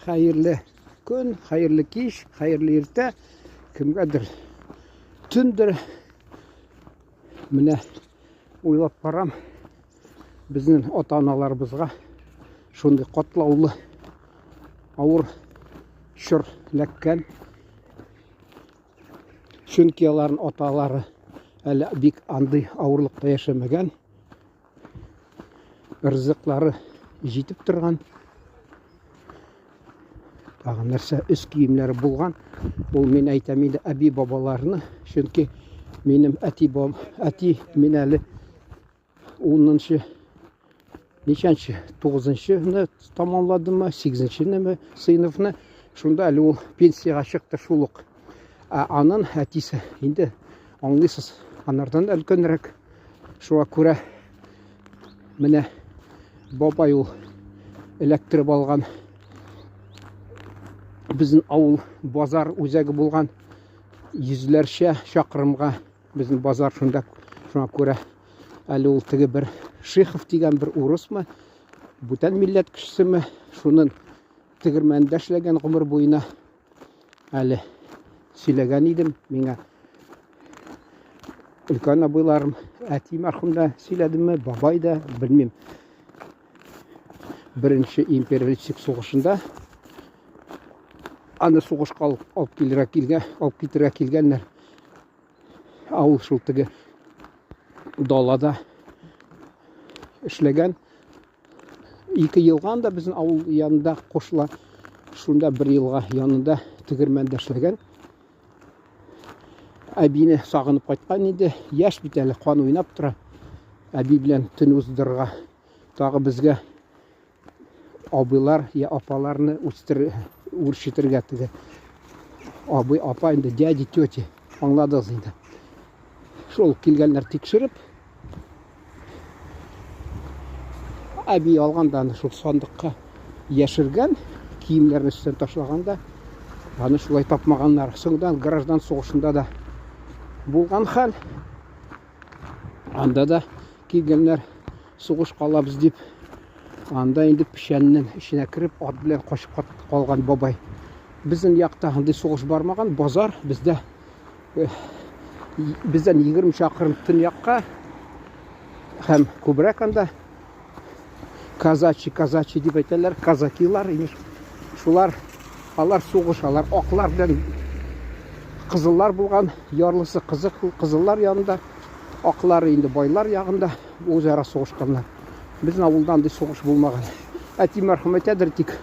Хәерле көн, хәерле кич, хәерле иртә. Кемгәдер төндер. Менә уйлап карам, безнең ата-аналарыбызга шундый катлаулы, авыр чор эләккән. Чөнки аларның аталары әле бик андый авырлыкта яшәмәгән. Ризыклары җитеп торган. Тагын нәрсә, өс киемнәре булган. Ул мин әйтәм инде әби бабаларны, чөнки минем әти баб, әти мин әле 10-нчы ничәнче, 9-нчыны тамамладымы, 8-нчене сыйныфны, шунда әле ул пенсиягә чыкты шул ук. Ә анын әтисе инде аңлыйсыз, анардан өлкәнрәк. Шуңа күрә менә бабай ул эләктереп алган безнең авыл базар үзәге булган йөзләрчә чакрымга безнең базар шунда. Шуңа күрә әле ул теге бер Шихов дигән бер урысмы, бүтән милләт кешесеме, шунын тегермәндә эшләгән гомер буена. Әле сөйләгән идем миңа өлкән абыйларым, әти мәрхүм дә сөйләдеме, бабай да, белмим. Беренче империалистик сугышында аны сугышка алып, алып килергә килгән, алып китергә килгәннәр. Авыл шул теге далада эшләгән. Ике елга анда безнең авыл янында кушыла. Шунда бер елга янында тегермәндә эшләгән. Әбине сагынып кайткан инде. Яшь бит әле, кан уйнап тора. Әби белән төн уздырырга. Тагы безгә абыйлар я апаларны үстер, үрчетергә теге. Абый, апа инде, дяди, тети. Аңладыгыз инде. Шул килгәннәр тикшереп. Әби алган да аны шул сандыкка яшергән, киемнәрен өстен ташлаган да, аны шулай тапмаганнар. Соңдан граждан сугышында да булган хәл. Анда да килгәннәр сугыш калабыз дип. Анда инде печәннең эченә кереп, ат белән качып калган бабай. Безнең якта андый сугыш бармаган, базар бездә бездән 20 чакрым төньякка һәм күбрәк анда казачий, казачий дип әйтәләр, казакилар, имеш. Шулар, алар сугышалар, аклар белән кызыллар булган, ярлысы кызык, кызыллар янында, аклары инде байлар ягында үзара сугышканнар. Безнең авылда андый сугыш булмаган. Әти мәрхүм әйтәдер, тик